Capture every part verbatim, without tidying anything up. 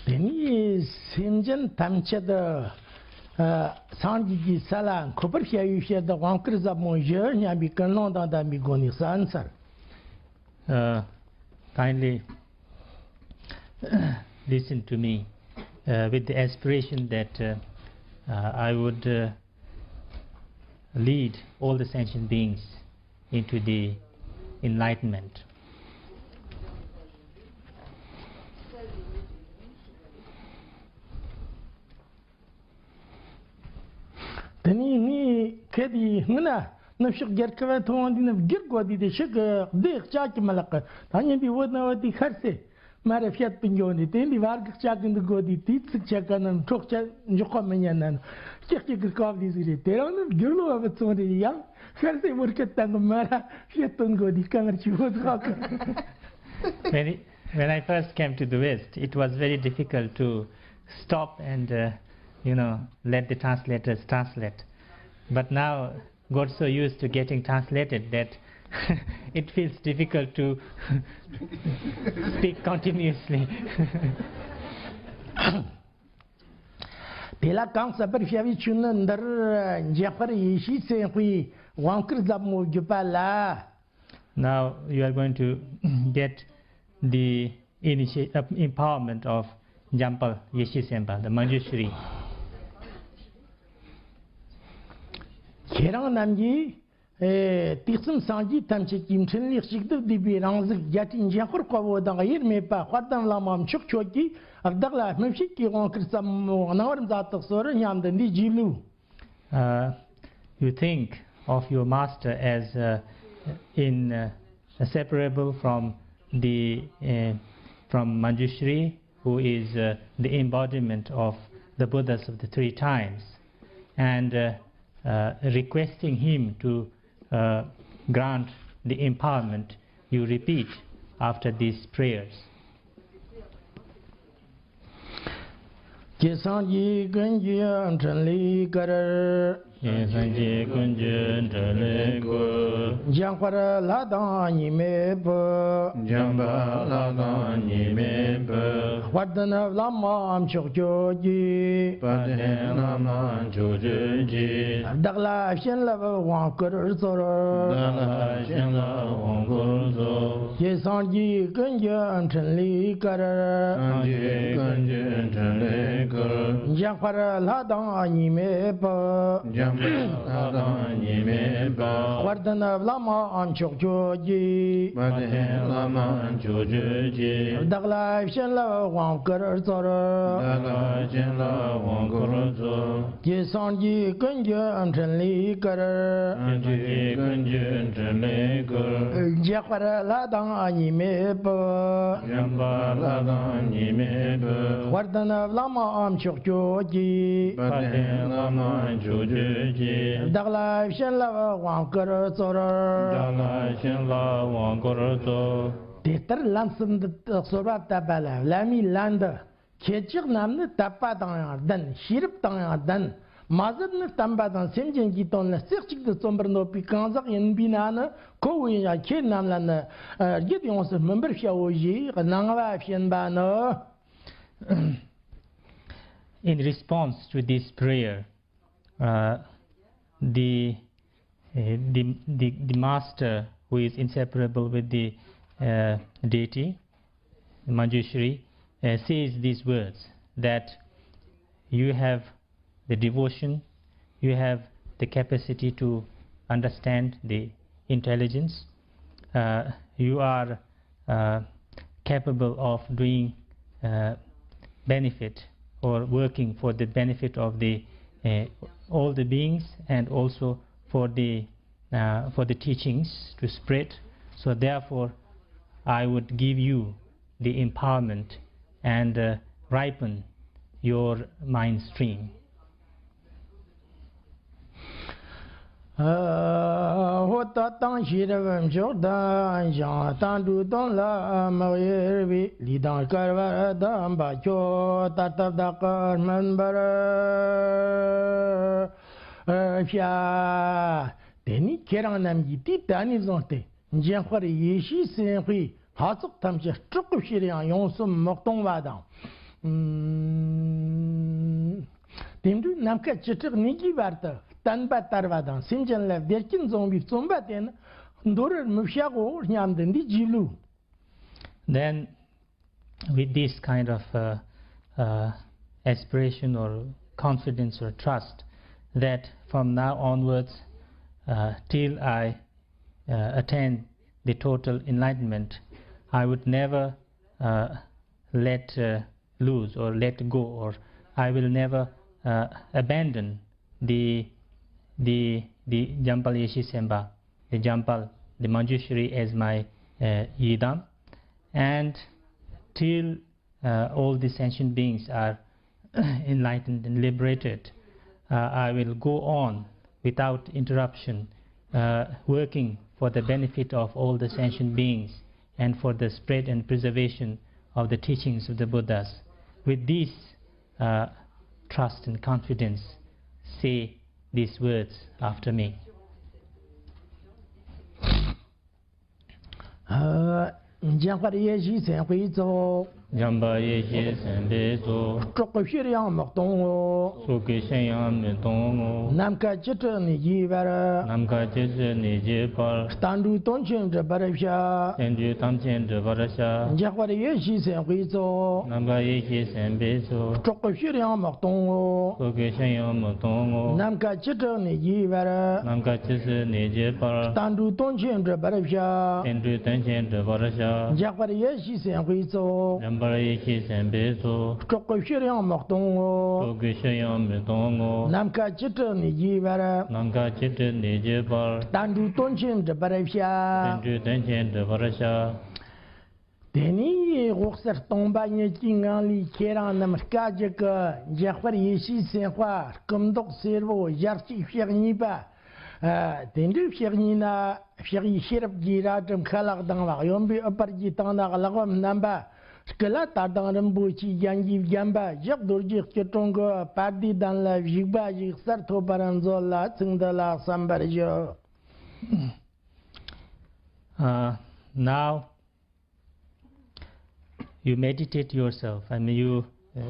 དེ་ནས་སེམས་ཅན་ཐམས་ཅད་དུ་ཨ་སངས་རྒྱས་ཀྱི་ས་ལ་འཁོད་པར་བྱ་བའི་ཕྱིར་དུ་དབང་བསྐུར་ཟབ་མོ་བཞི་སྙམ་པའི་ཀུན་སློང་དང་ལྡན་པའི་སྒོ་ནས་གསན་གསན། Uh, kindly listen to me uh, with the aspiration that uh, uh, I would uh, lead all the sentient beings into the enlightenment. དེ་ནས་ངས་གལ་ཏེ་སྔོན་ན་ནུབ་ཕྱོགས་རྒྱལ་ཁབ་ཐུབ་དབང་འདི་ནི་བསྒྱུར་དགོས་དུས་དེ་ཞིག་གི་སྡེ་ལྕགས་ཀྱི་མི་ལག་གི་ད་ཉིན་དེའི་བོད་ན་བ་དེ་ཤར་སེ་མ་རེ་བཤད་དུ་འགྱོ་ནས་དེ་འདི་བར་གི་ལྕགས་ཀྱི་འདུག་དགོས་དུས་དེའི་ཚིག་ཆ་ག་ན་འཕྲོག་བྱ་འཇོག་ག་མི་ཉན་ན་ཀྱག་ཀྱག་གི་སྐབས་དེ་ཟིག་རེད། དེ་རིང་ནི་བསྒྱུར་ལོ་བ་བུ་ཚོང་རེད། ཡང་ཤར་སེ་བོད་སྐད་དང་གི་མ་ར་བཤད་དུ་འགྱོ་དུས་གང་ར་ཆི་བོ་ཟིག་གི When, it, when I first came to the West, it was very difficult to stop and, uh, you know, let the translators translate. But now, got so used to getting translated that it feels difficult to speak continuously. དེ་ལ་གང་ཟབ་པར་བྱ་བའི་ཆོས་ནི་འདིར། འཇམ་དཔལ་ཡེ་ཤེས་སེམས་དཔའི་དབང་བསྐུར་ཟབ་མོ་བརྒྱུད་པ་ལ། Now you are going to get the initiate, uh, empowerment of Jampal Yeshe Senpa, the Manjushri. ཁྱེད་རང་རྣམས་ཀྱིས་ཨེ་དུས་གསུམ་སངས་རྒྱས་ཐམས་ཅད་ཀྱི་འཕྲིན་ལས་གཅིག་ཏུ་བསྡུས་པའི་རང་གཟུགས་རྒྱལ་སྲས་འཇམ་དཔལ་དཔའ་བོ་དང་དབྱེར་མེད་པ་དཔལ་ལྡན་བླ་མ་མཆོག་ཁྱོད་ཀྱིས་བདག་ལ་སྨིན་བྱེད་ཀྱི་དབང་བསྐུར་ཟབ་མོ་གནང་བར་མཛད་དུ་གསོལ་སྙམ་དུ་འདི་རྗེས་ལུས། Uh, you think of your master as uh, in, uh, inseparable from the uh, from Manjushri, who is uh, the embodiment of the Buddhas of the three times, and uh, uh, requesting him to uh, grant the empowerment you repeat after these prayers. ཀྱེ་སངས་རྒྱས་ཀུན་གྱི་འཕྲིན་ལས་བསྐུལ། ཀྱེ་སངས་རྒྱས་ཀུན་གྱི་འཕྲིན་ལས་བསྐུལ། འཇམ་དཔལ་ལྷ་དང་གཉིས་མེད་བུ། འཇམ་དཔལ་ལྷ་དང་གཉིས་མེད་བུ། དཔལ་ལྡན་བླ་མ་མཆོག་ཁྱོད་ཀྱིས། དཔལ་ལྡན་བླ་མ་མཆོག་ཁྱོད་ཀྱིས། བདག་ལ་བྱིན་རླབས་དབང་བསྐུར་སྩོལ། བདག་ལ་བྱིན་རླབས་དབང་བསྐུར་སྩོལ། ཀྱེ་སངས་རྒྱས་ཀུན་གྱི་འཕྲིན་ལས་བསྐུལ། སངས་རྒྱས་ཀུན་གྱི་འཕྲིན་ལས་བསྐུལ། འཇམ་དཔལ་ལྷ་དང་གཉིས་མེད་བུ། འཇམ་དཔལ་ལྷ་དང་གཉིས་མེད་བུ། དཔལ་ལྡན་བླ་མ་མཆོག་ཁྱོད་ཀྱིས། དཔལ་ལྡན་བླ་མ་མཆོག་ཁྱོད་ཀྱིས། བདག་ལ་བྱིན་རླབས་དབང་བསྐུར་སྩོལ། བདག་ལ་བྱིན་རླབས་དབང་བསྐུར་སྩོལ། ཀྱེ་སངས་རྒྱས་ཀུན་གྱི་འཕྲིན་ལས་བསྐུལ། སངས་རྒྱས་ཀུན་གྱི་འཕྲིན་ལས་བསྐུལ། འཇམ་དཔལ་ལྷ་དང་གཉིས་མེད་བུ། འཇམ་དཔལ་ལྷ་དང་གཉིས་མེད་བུ། དཔལ་ལྡན་བླ་མ་མཆོག་ཁྱོད་ཀྱིས། དཔལ་ལྡན་བླ་མ་མཆོག་ཁྱོད་ཀྱིས། བདག་ལ་བྱིན་རླབས་དབང་བསྐུར་སྩོལ། བདག་ལ་བྱིན་རླབས་དབང་བསྐུར་སྩོལ། དེ་ལྟར་ལམ་གསུམ་འདི་གསོལ་བ་བཏབ་པ་ལ་བླ་མའི་ལན་འདི། ཁྱེད་ཅག་རྣམས་ནི་དད་པ་དང་ཡང་ལྡན། ཤེས་རབ་དང་ཡང་ལྡན། མ་ཟད་ནི་བསྟན་པ་དང་སེམས་ཅན་གྱི་དོན་ལ་རྩེ་གཅིག་ཏུ་བརྩོན་པར་འདོད་པའི་གང་ཟག་ཡིན་པས་ན་ནི་ཁོ་བོ་ཡིན་ཡང་ཁྱེད་རྣམས་ལ་ནི་རྒྱུད་ཡོངས་སུ་སྨིན་པར་བྱའོ་ཞེས་གནང་བ་བྱིན་པ་ནི། In response to this prayer, uh, the, uh, the, the, the master who is inseparable with the uh, deity, Manjushri, uh, says these words, that you have the devotion, you have the capacity to understand the intelligence, uh, you are uh, capable of doing uh, benefit or working for the benefit of the uh, all the beings and also for the uh, for the teachings to spread. So therefore, I would give you the empowerment and uh, ripen your mind stream. ཨ་ཧོ། ད་དང་ཤེས་རབ་མཆོག་ལྡན་ཞིང་། བསྟན་འགྲོའི་དོན་ལ་མི་གཡེལ་བའི། ལུས་དང་སྐལ་བ་ལྡན་པ་ཁྱོད། ད་ལྟ་བདག་གིས་སྨིན་པར་བྱ། དེ་ནས་ཁྱེད་རང་རྣམས་ཀྱིས་དུས་ད་ནས་བཟུང་སྟེ་འཇམ་དཔལ་ཡེ་ཤེས་སེམས་དཔའི་ལྷ་ཚོགས་ཐམས་ཅད་སྲོག་གི་ཕྱིར་ཡང་ཡོངས་སུ་མི་གཏོང་བ་དང་ དེ་འདྲའི་ནམ་མཁའ་བཅུ་ཕྲག་གཉིས་ཀྱི་བར་དུ་བསྟན་པ་དར་བ་དང་སེམས་ཅན་ལ་བདེ་སྐྱིད་འབྱུང་བའི་བརྩོན་པ་དེ་ནི་འདོར་བར་མི་བྱའོ་སྙམ་སྟེ་འདི་བགྱིས་ལོ། Then, with this kind of uh, uh, aspiration or confidence or trust, that from now onwards, uh, till I uh, attain the total enlightenment, I would never uh, let uh, loose or let go, or I will never uh, abandon the the the Jampal Yeshi Semba, the Jampal, the Manjushri as my uh, Yidam, and till uh, all the sentient beings are enlightened and liberated, uh, I will go on without interruption, uh, working for the benefit of all the sentient beings and for the spread and preservation of the teachings of the Buddhas. With this uh, trust and confidence, say these words after me. འཇམ་དཔལ་ཡེ་ཤེས་སེམས་དཔའི་གཙོ། འཇམ་དཔལ་ཡེ་ཤེས་སེམས་དཔའི་གཙོ། སྲོག་གི་ཕྱིར་ཡང་མི་གཏོང་ངོ་། སྲོག་གི་ཕྱིར་ཡང་མི་གཏོང་ངོ་། ནམ་མཁའ་བཅུ་དྲུག་ནས་བརྒྱུད་པར། ནམ་མཁའ་བཅུ་དྲུག་ནས་བརྒྱུད་པར། རྟ་མགྲིན་དོན་ཆེན་སྒྲུབ་པར་བྱ། རྟ་མགྲིན་དོན་ཆེན་སྒྲུབ་པར་བྱ། འཇམ་དཔལ་ཡེ་ཤེས་སེམས་དཔའི་གཙོ། འཇམ་དཔལ་ཡེ་ཤེས་སེམས་དཔའི་གཙོ། སྲོག་གི་ཕྱིར་ཡང་མི་གཏོང་ངོ་། སྲོག་གི་ཕྱིར་ཡང་མི་གཏོང་ངོ་། ནམ་མཁའ་བཅུ་དྲུག་ནས་བརྒྱུད་པར། ནམ་མཁའ་བཅུ་དྲུག་ནས་བརྒྱུད་པར། རྟ་མགྲིན་དོན་ཆེན་སྒྲུབ་པར་བྱ། རྟ་མགྲིན་དོན་ཆེན་སྒྲུབ་པར་བྱ། འཇམ་དཔལ་ཡེ་ཤེས་སེམས་དཔའི་གཙོ། འཇམ་དཔལ་ཡེ་ཤེས་སེམས་དཔའི་གཙོ། སྲོག་གི་ཕྱིར་ཡང་མི་གཏོང་ངོ་། སྲོག་གི་ཕྱིར་ཡང་མི་གཏོང་ངོ་། ནམ་མཁའ་བཅུ་དྲུག་ནས་བརྒྱུད་པར། ནམ་མཁའ་བཅུ་དྲུག་ནས་བརྒྱུད་པར། རྟ་མགྲིན་དོན་ཆེན་སྒྲུབ་པར་བྱ། རྟ་མགྲིན་དོན་ཆེན་སྒྲུབ་པར་བྱ། དེ་ནས་དབུ་གསལ་སྟོང་པ་ཉིད་ཀྱི་ངང་ལས་ཁྱེད་རང་རྣམས་སྐད་ཅིག་གིས་འཇམ་དཔལ་ཡེ་ཤེས་སེམས་དཔའ་སྐུ་མདོག་སེར་པོ་ཞལ་གཅིག་ཕྱག་གཉིས་པ། ཨ། དེ་འདྲའི་ཕྱག་གཉིས་ན་ཕྱག་གཡས་ཤེས་རབ་ཀྱི་རལ་གྲི་མཁའ་ལ་ལྡིང་བ། གཡོན་པའི་ཨུཏྤལ་གྱི་སྟེང་ན་གླེགས་བམ་བསྣམས་པ། སྐུ་ལ་དར་དང་རིན་པོ་ཆེའི་རྒྱན་གྱིས་བརྒྱན་པ། ཞབས་རྡོ་རྗེ་སྐྱིལ་ཀྲུང་གི་པར་དེའི་གདན་ལ་བཞུགས་པ་ཞིག་གསལ་ཐོབ་པར་མཛོད་ལ་ཚིག་འདི་ལ་གསན་པར་ཞུ། Uh, now you meditate yourself. I mean, you uh,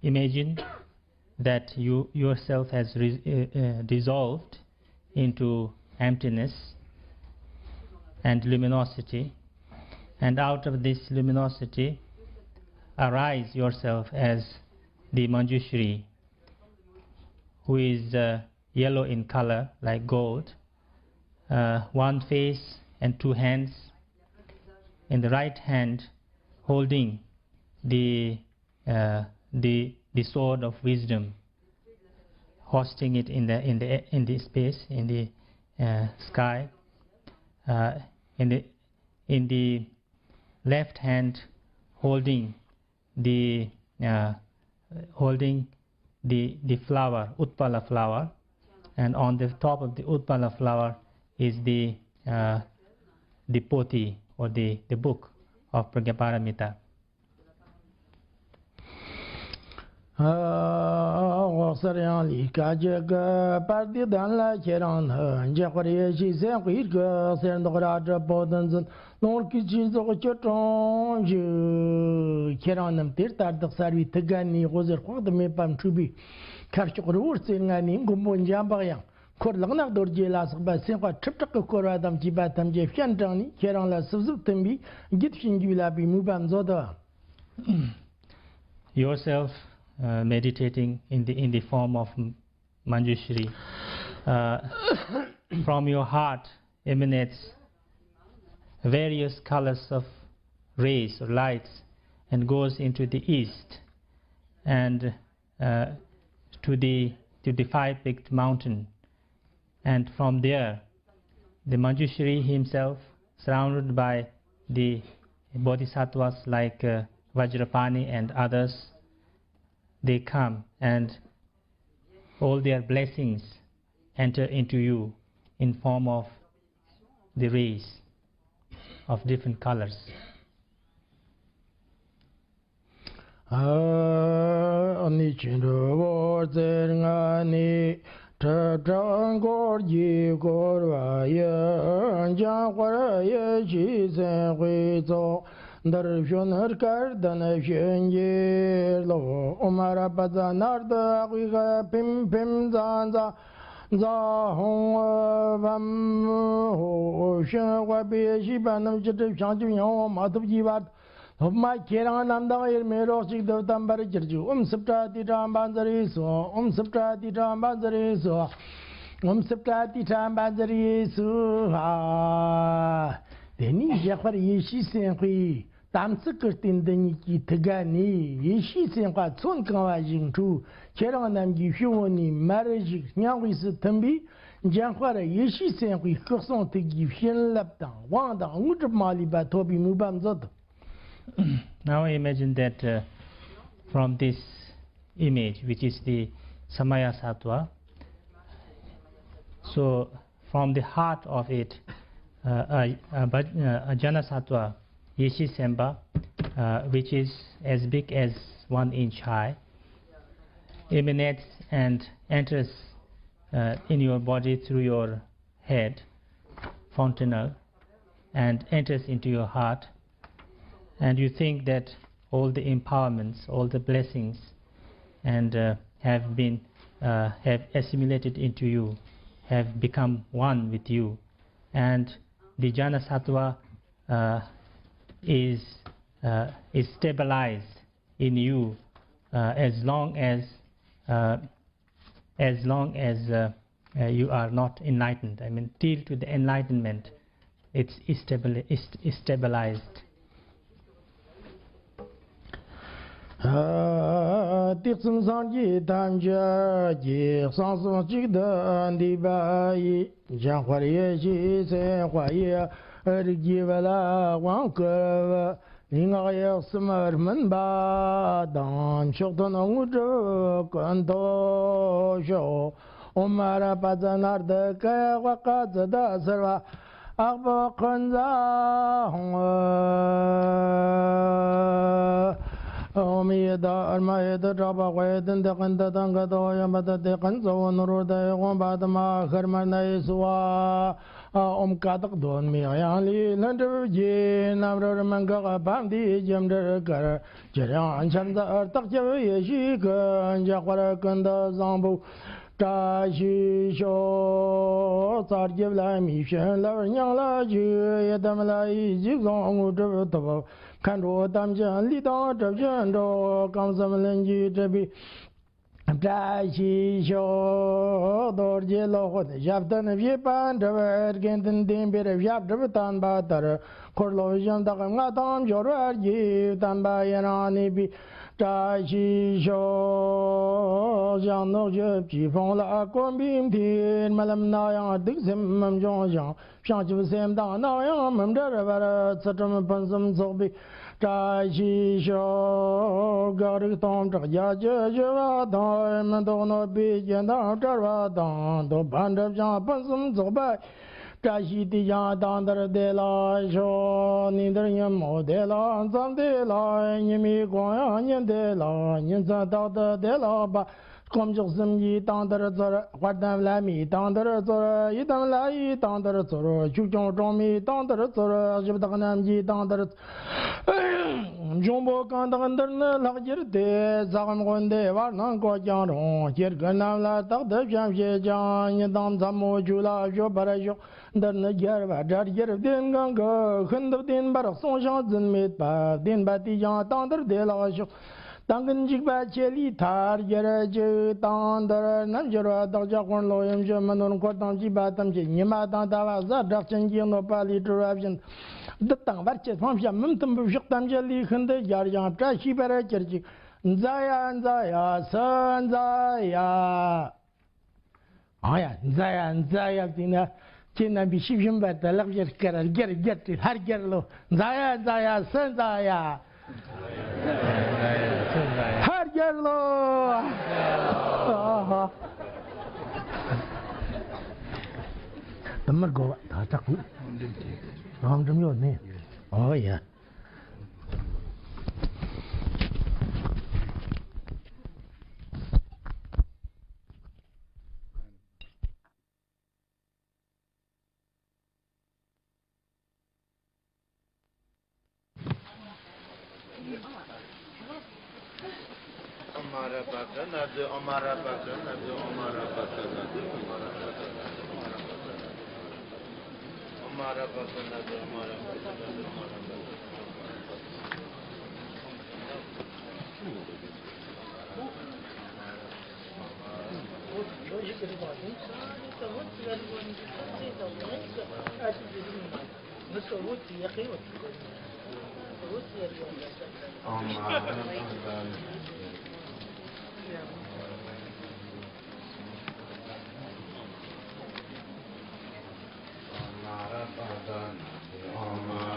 imagine that you yourself has re- uh, uh, dissolved into emptiness and luminosity, and out of this luminosity, arise yourself as the Manjushri, who is uh, yellow in color like gold, uh, one face and two hands. In the right hand, holding the uh, the the sword of wisdom, hoisting it in the in the in the space, in the uh, sky. Uh, in the in the left hand, holding the uh, holding the the flower, utpala flower, and on the top of the utpala flower is the uh, the pothi, or the the book of Pragyaparamita. འོད་གསལ་ཡང་ལས་སྐད་ཅིག་གིས་པར་དེའི་གདན་ལ་ཁྱེད་རང་ནི་འཇམ་དཔལ་ཡེ་ཤེས་སེམས་དཔའི་སྐུ་གསེར་མདོག་རལ་གྲི་པོ་ཏི་འཛིན། ལོངས་སྐུའི་ཆོས་ཚོགས་ཀྱི་དྲུང་བཞུགས། ཁྱེད་རང་རྣམས་དེ་ལྟར་དུ་གསལ་བའི་ཐུགས་ཀ་ནས་འོད་ཟེར་དཔག་ཏུ་མེད་པ་འཕྲོས་པས། ཁ་ཕྱོགས་རི་བོ་རྩེ་ལྔ་ནས་མགོན་པོ་འཇམ་དཔལ་དབྱངས། འཁོར་ལག་ན་རྡོ་རྗེ་ལ་སོགས་པ་སེམས་དཔའ་ཁྲི་ཕྲག་གིས་བསྐོར་བ་དང་བཅས་པ་ཐམས་ཅད་སྤྱན་དྲངས་ནས་ཁྱེད་རང་ལ་སིབ་སིབ་མཐུན་པའི་རྒྱུད་བྱིན་གྱིས་བརླབས་པའི་མོས་པ་མཛོད་དུ། Yourself uh, meditating in the in the form of Manjushri. Uh, from your heart emanates various colors of rays or lights and goes into the east and uh, to the to the five-peaked mountain, and from there, the Manjushri himself, surrounded by the bodhisattvas like uh, Vajrapani and others, they come and all their blessings enter into you in form of the rays of different colors. ཨ་ནི་ཆོ་འཕྲུལ་འོད་ཟེར་ལྔ་ནི། ཁྲི་ཕྲག་འཁོར་གྱིས་བསྐོར་བ་ཡི། འཇམ་དཔལ་ཡེ་ཤེས་སེམས་དཔའི་ཚོགས། འདིར་བྱོན་སྐལ་ལྡན་བྱིན་གྱིས་རློབས། ཨོཾ་ཨ་ར་པ་ཙ་ནཱ་རྡ་ཨ་ཝི་ཧ་ཕིམ་ཕིམ་ཛ་ཛ་ཛ་ཧོཾ་ཨ་བྷཾ་ཧོ། ཞིང་དཔལ་བེ་ཤི་པ་རྣམས་ཅི་སྒྲུབ་བྱང་ཆུབ་སྙིང་པོ་མ་ཐོབ་ཀྱི་བར། སློབ་མ་ཁྱེད་རང་རྣམས་དང་དབྱེར་མེད་རོ་གཅིག་ཏུ་དམ་པར་གྱུར་ཅིག། ཨོཾ་སིདྡྷ་ཏི་ཏྲ་མཉྫ་རི་སྭཱ་ཧཱ། ཨོཾ་སིདྡྷ་ཏི་ཏྲ་མཉྫ་རི་སྭཱ་ཧཱ། ཨོཾ་སིདྡྷ་ཏི་ཏྲ་མཉྫ་རི་སྭཱ་ཧཱ། དེ་ནས་འཇམ་དཔལ་ཡེ་ཤེས་སེམས་དཔའི་དམ་ཚིག་གི་རྟེན་འདི་ཉིད་ཀྱི་ཐུགས་ཀ་ནས། ཡེ་ཤེས་སེམས་དཔའ་ཚོན་གང་བ་བཞིན་འཕྲོས། ཁྱེད་རང་རྣམས་ཀྱི་སྤྱི་བོ་ནས་མར་བཞུགས། སྙིང་དབུས་སུ་ཐིམ་པས་འཇམ་དཔལ་ཡེ་ཤེས་སེམས་དཔའི་སྐུ་གསུང་ཐུགས་ཀྱི་བྱིན་རླབས་དང་དབང་དང་དངོས་གྲུབ་མ་ལུས་པ་ཐོབ་པའི་མོས་པ་མཛོད། Now imagine that, uh, from this image, which is the Samaya Sattva, so from the heart of it, uh, a, a, but, uh, a Jana Sattva, Yeshi Semba, uh, which is as big as one inch high, emanates and enters, uh, in your body through your head, fontanelle, and enters into your heart, and you think that all the empowerments, all the blessings, and, uh, have been, uh, have assimilated into you, have become one with you, and the Jana Sattva, uh, is, uh, is stabilized in you, uh, as long as, uh, as long as, uh, uh, you are not enlightened. I mean, till to the enlightenment, it's stabili- it's stabilized. ཨ། དེ་ཙམ་སངས་རྒྱས་ཐམས་ཅད་ཀྱི་གསང་གསུམ་གཅིག་ཏུ་འདུས་པ་ཡི། འཇམ་དཔལ་ཡེ་ཤེས་སེམས་དཔའ་ཡི། རིགས་ཀྱི་བུ་ལ་དབང་བསྐུར་བའི། ལུས་ངག་ཡིད་གསུམ་སྨིན་པ་དང་། མཆོག་ཐུན་དངོས་གྲུབ་ཀུན་ཐོབ་ཤོག། ཨོཾ་ཨ་ར་པ་ཙ་ནཱ་རྡ་ཀ་ཡ་ཝ་ཀ་ཙི་ཏ་སརྦ་ཨ་པོ་ཀུན་ཛ་ཧོཾ། ཨོཾ་ཡེ་དྷརྨ་ཡེ་དྷ་གྲགས་པ་ཧྭ་ཡེ་དྷ་ཏེ་ཀན་ཏ་ཏང་ཀ་ཏོ་ཡ་མ་ཏ་ཏེ་ཀན་ཙོ་བོ་ནོ་རོ་ཏ་ཡེ་ཧོཾ་པ་ཏ་མ་ཧརྨ་ན་ཡེ་སྭཱ་ཧཱ། ཨོཾ་ཀ་དག་གདོད་མའི་དབྱིངས་ལས་ལྷུན་གྲུབ་ཀྱི་རྣམ་རོལ་མུན་འགགས་པ་འདས་རྒྱུ་འབྲས་དཀར། ཅིར་ཡང་ཁྱབ་མཛད་རྟག་ཁྱབ་ཡེ་ཤེས་ཀྱི། འཇམ་དཔལ་ཀུན་ཏུ་བཟང་པོ་བཀྲ་ཤིས་ཤོག། རྩ་བརྒྱད་བླ་མའི་བྱིན་རླབས་སྙིང་ལ་བཞུགས། ཡི་དམ་ལྷ་ཡི་རྗེས་བཟུང་དངོས་གྲུབ་ཐོབ། མཁའ་འགྲོ་དམ་ཅན་ལུས་དང་གྲུབ་ཆེན་འགྲོ། གང་བསམ་ལྷུན་གྱིས་གྲུབ་པའི་བཀྲ་ཤིས་ཤོག། རྡོ་རྗེ་སློབ་དཔོན་ཞབས་བརྟན་བཞད་པ་འདྲ་བའི། དགེ་འདུན་བསྟན་པའི་བྱ་སྒྲུབ་བསྟན་པ་ལྟར། འཁོར་སློབ་གཞན་དག་མངའ་ཐང་འབྱོར་བར་བགྱི། བསྟན་པ་ཡུན་རིང་གནས་པའི་བཀྲ་ཤིས་ཤོག། ཞིང་ནགས་བཅུ་པའི་ཕུང་ལ་གོམ་པའི་མཐུས། རྨི་ལམ་ན་ཡང་གདུག་སེམས་མི་འབྱུང་ཞིང་། བྱང་ཆུབ་སེམས་དང་ནམ་ཡང་མི་འབྲལ་བར། ཚུལ་ཁྲིམས་ཕུན་སུམ་ཚོགས་པའི་བཀྲ་ཤིས་ཤོག། བགེགས་རིགས་སྟོང་ཕྲག་བརྒྱད་ཅུ་ཞི་བ་དང་། མི་ལྡོག་གནོད་པའི་རྐྱེན་དང་བྲལ་བ་དང་། འདོད་པ་འགྲུབ་ཅིང་ཕུན་སུམ་ཚོགས་པ་ཡི། བཀྲ་ཤིས་དུས་ཀྱང་དེང་འདིར་བདེ་ལེགས་ཤོག། ནད་འདིར་ཉོན་མོངས་བདེ་ལེགས་མཚམས་བདེ་ལེགས། ཉི་མའི་གུང་ཡང་ཉིན་བདེ་ལེགས། ཉིན་མཚན་རྟག་ཏུ་བདེ་ལེགས་པ། དཀོན་མཆོག་གསུམ་གྱིས་དེང་འདིར་སྩོལ། དཔལ་ལྡན་བླ་མས་དེང་འདིར་སྩོལ། ཡི་དམ་ལྷ་ཡིས་དེང་འདིར་སྩོལ། ཆོས་སྐྱོང་སྲུང་མས་དེང་འདིར་སྩོལ། གཞི་བདག་རྣམས་ཀྱིས་དེང་འདིར་སྩོལ། འབྱུང་པོ་གང་དག་འདིར་ནི་ལྷག་གྱུར་ཏེ། ས་གོམ་དགོན་སྡེ་བར་སྣང་བཀོད་ཀྱང་རུང་། སྐྱེ་དགུ་རྣམས་ལ་རྟག་ཏུ་བྱམས་བྱེད་ཅིང་། ཉིན་དང་མཚན་མོ་ཆོས་ལ་སྤྱོད་པར་ཤོག། འདིར་ནི་རྒྱལ་བ་དྲ་རྒྱར་བསྟེན་གང་གི། ཤིན་ཏུ་བརྟན་པར་གསུངས་ཤིང་རྫུན་མེད་པ། བདེན་པ་དེས་ཀྱང་དེང་འདིར་བདེ་ལེགས་ཤོག། དེང་གི་འཇིགས་པ་ཆེ་ལས་ཐར་གྱུར་ཅིག། དེང་འདིར་རྣལ་འབྱོར་པ་བདག་ཅག་དཔོན་སློབ་ཡུམ་ཆེན་མི་ནོར་འཁོར་དང་བཅས་པ་ཐམས་ཅད་ཉི་མ་དང་ཟླ་བ་གཟའ་སྒྲ་གཅན་གྱི་གནོད་པ་ལས་གྲོལ་བ་བཞིན། བདུད་དང་བར་ཆད་ཕམ་བྱ་མུ་མཐུན་པའི་ཕྱོགས་ཐམས་ཅད་ལས་ཤིན་ཏུ་རྒྱལ་ཞིང་བཀྲ་ཤིས་པར་གྱུར་ཅིག། འཛའ་ཡ་འཛའ་ཡ་སུ་འཛའ་ཡ། ཨང་ཡ། འཛའ་ཡ་འཛའ་ཡ་ཟེར་ན། ཁྱེད་རྣམ་པའི་ཤེས་བཞིན་པ་དེ་ལག་བཞར་དཀར་རྒྱལ་རྒྱལ་ཏེ་ལྷ་རྒྱལ་ལོ། འཛའ་ཡ་འཛའ་ཡ་སུ་འཛའ་ཡ། ལྷ་རྒྱལ་ལོ། ཨ་ཧ། དུ་མར་གོ་བ་ད་དྲག་པོ། རང་འགྲིམ་ཡོད་ནི། ཨོ་ཡ། ཨོཾ།